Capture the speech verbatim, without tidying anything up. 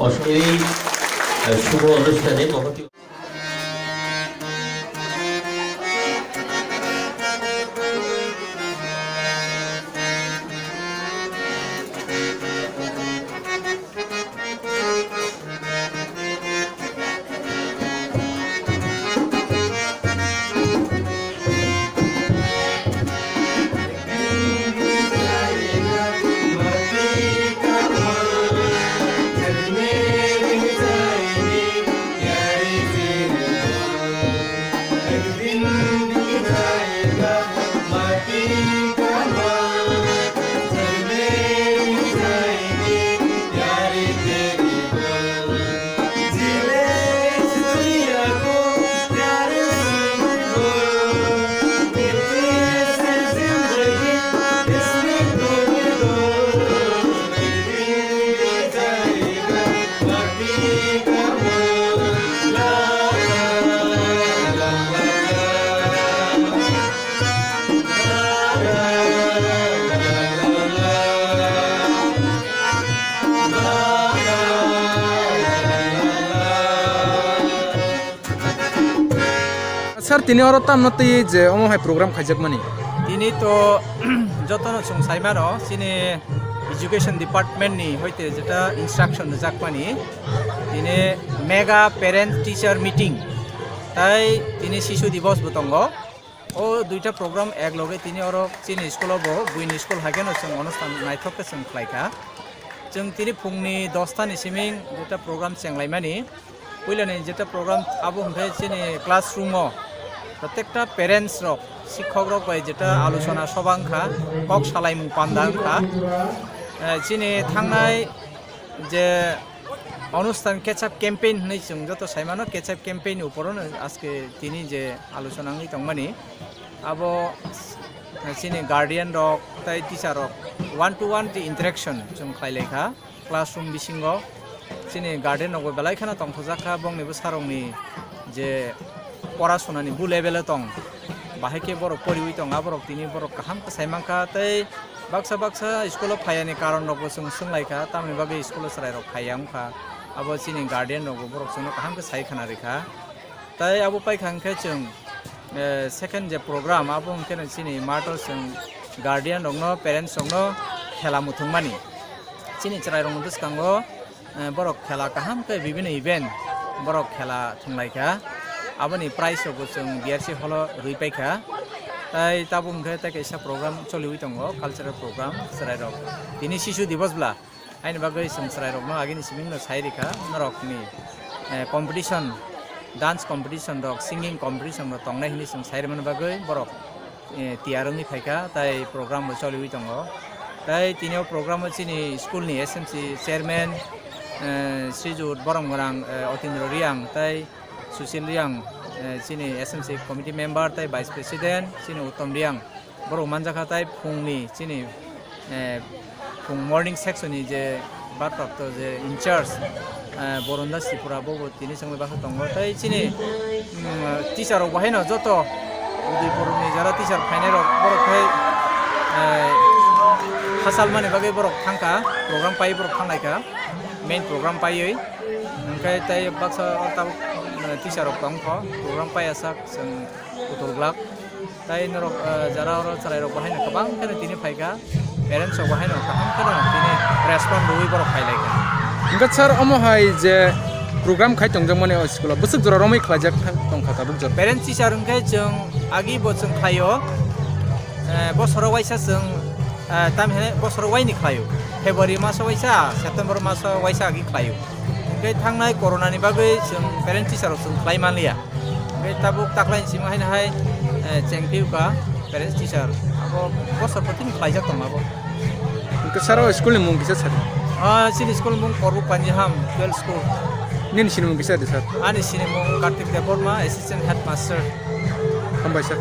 অসমেই, আহ, শুভ অনুষ্ঠানে মহতী Sir, tini oro tamno twi je omo hai program khaijakmani? Tini to jotono chwng sai mano, chini education department ni hoite jeta instruction rwjakmani, tini mega parent teacher meeting, tai tini sishu divos bo tongo. O duita program ek loge tini oro chini school o bo, buini school hai kheno chwng onusthan naithok khe chwng khlai kha. Chwng tini phungni dosta ni siming duita program chenglaimani. Puilani jeta program abo hwnkhe chini classroom o protekta parents rok, sikhok rok bai jeta alochona soba wngkha, kok salaimung panda wngkha. Eh, chini thangnai je onusthan ketchup campaign hwnwi chwng joto saimano, ketchup campaign ni uporono aske tini je alochona wngwi tongmani, abo chini guardian rok tei teacher rok one to one tei interaction chwng khlai lai kha. Classroom bisingo chini guardian rokbo belai kheno tongthokjak kha, bongni bwsarokni je pora sunani bu level o tong, bahai khe borok poriwi tong, aborok tini borok kaham khe sai mankha. Tei baksa baksa school o phaiyani karon rokbo chwng swng lai kha, tamoni bagwi school o chwrai rok phaiya wngkha, abo chini guardian rokbo borok chwngno kaham khe sai khna rikha. Tai abo paikha hwnkhe chwng, eh, second je program, abo hwnkhe no chini mato chwng guardian rokno, parents rokno khela muthungmani. Chini chwrai rokni bwskango, eh, borok khela kaham khe bibini event borok khela thwnglaikha. Aboni prize rokbo chwng B R C hall o rwi paikha. Tai tabuk hwnkhe tai kaisa program choliwi tongo, cultural program chwrai rok. Tini sishu divos bla. Haini bagwi chwng chwrairokno agini simingno sai rikha, norokni, eh, competition, dance competition rok, singing competition rok tongnai hwnwi chwng sai rwmani bagwi borok, eh, tiyar wngwi phaikha, tai program bo choliwi tongo. Tai tini o program o chini school ni S M C chairman, eh, Srijut Boromgwrang, eh, Otindro Riang, tai Sushil Riang, eh, chini S M C committee member tai vice president, chini Uttom Riang. Borok manjakha tai phungni chini, eh, phung morning section ni je bharprapto je in charge, eh, Borondas Tripura bo bo tini chwngno baksa tongo. Tai chini, mm, teacher rok bo haino joto Udaipur ni jara teacher phainai rok borok khai, eh, hachal mani bagwi borok thangkha, program pai borok thanglaikha, main program paiwi. Hwnkhe tai baksa o tabuk, eh, teacher rok tongkho, program paiyasak chwng kutul glak. Tai norok, eh, jara oro chwrairok bo haino kwbang kheno tini phaikha, parents rok bo haino kaham kheno tini respond rwui borok phailaikha. Hwnkhe sir, omo hai je program khai tongjakmani o school o bwswk jora romwi khlaijak tongkha tabuk jora? Parent teacher hwnkhe chwng agi bo chwng khlaio, eh, bosoro waisa chwng, eh, tamhinai bosoro waini khlaio, February maso waisa, September maso waisa agi khlaio. Hwnkhe thangnai corona ni bagwi chwng parent teacher rok chwng khlai manliya. Hwnkhe tabuk taklaini simi haino hai, eh, chengphiu ka parents teacher. Abo bosor protin khlaijak tong abo. Hwnkhe sir o school ni mung kisa sadi? Ah, chini school ni mung Korbu Panjiham Girls School. Nini sini mung kisa di sir? Ani sini mung Kartik Debbarma, assistant headmaster. Hambai sir.